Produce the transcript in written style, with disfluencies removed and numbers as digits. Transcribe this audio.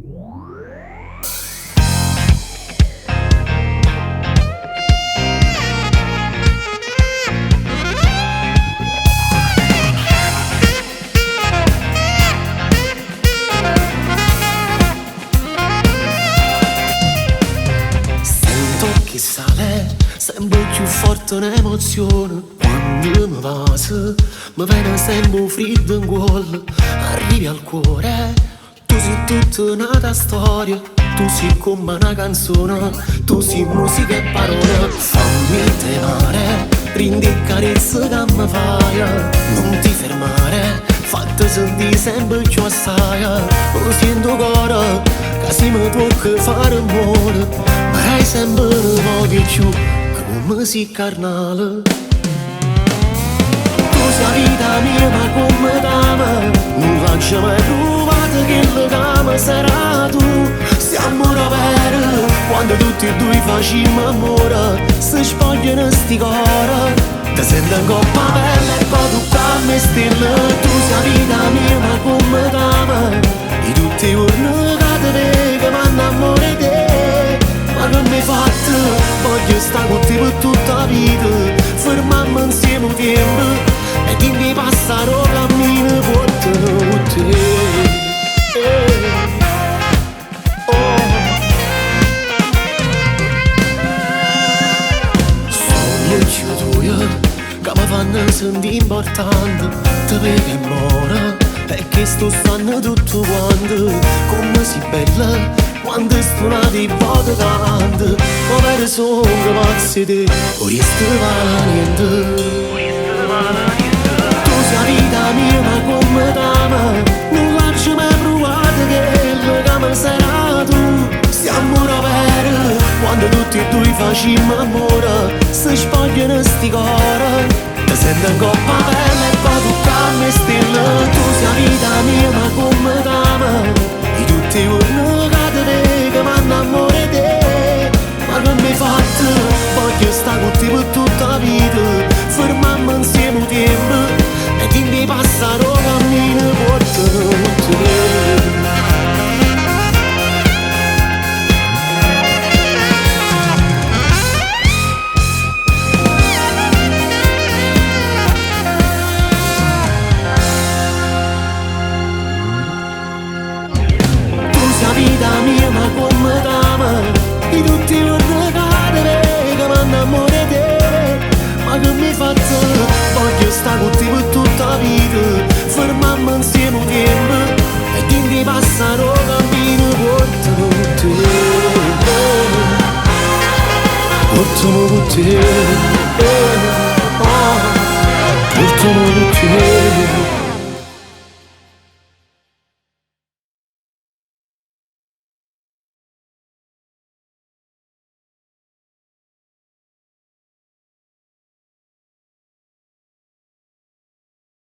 Sento che sale sempre più forte un'emozione. Quando mi vas, mi viene sempre un freddo in cuore. Arrivi al cuore, tu sei tutta un'altra storia. Tu sei come una canzone, tu sei musica e parole. Fammi tremare, rindi carezze che mi fai. Non ti fermare, fatti sentire sempre più assai. Mi sento cuore, che se mi tocca fare amore, ma hai sempre un po' di più, come si carnale. Tu sei la vita mia, ma come t'ama? Non faccio mai provato che la mi sarà tu. Siamo vero, quando tutti e due facciamo amore, si spogliano sti cuore. Ti sento in coppa pelle e poi tu cammi stella. Tu sei la vita mia, ma come t'ama? E tutti i giorni che te vedo, ma innamoro di te. Ma che mi hai fatto? Voglio stare con te per tutta la vita, fermarmi insieme un tempo e quindi passare il cammino con te. Oh. Sono gli tuoi che mi fanno sentire importante, te vedo e muore, perché sto stanno tutto quanto, come si bella quando stonate i volte tanto, come sono pazzi te, o resta vale niente. Tu sei la vita mia, ma come t'ama? Non lascio mai provato che che mi sarà tu. Siamo vero, quando tutti e due facciamo amore, si spogliano sti cuore. Ti sento in coppa pelle e poi tu cammi stella. Tu sei la vita mia, ma come t'ama? E tutti i giorni che te vedo, ma innamoro di te. Ma che mi hai fatto? Voglio stare con te per tutta la vita, fermarmi insieme un tempo e quindi passare il cammino con te. Tu sei la vita mia, ma come t'ama? E tutti i giorni che te vedo, ma innamoro di te. Ma che mi hai fatto? Voglio stare con te per tutta la vita, fermarmi insieme un tempo e quindi passare il cammino con te. Portami con te, oh, portami con te.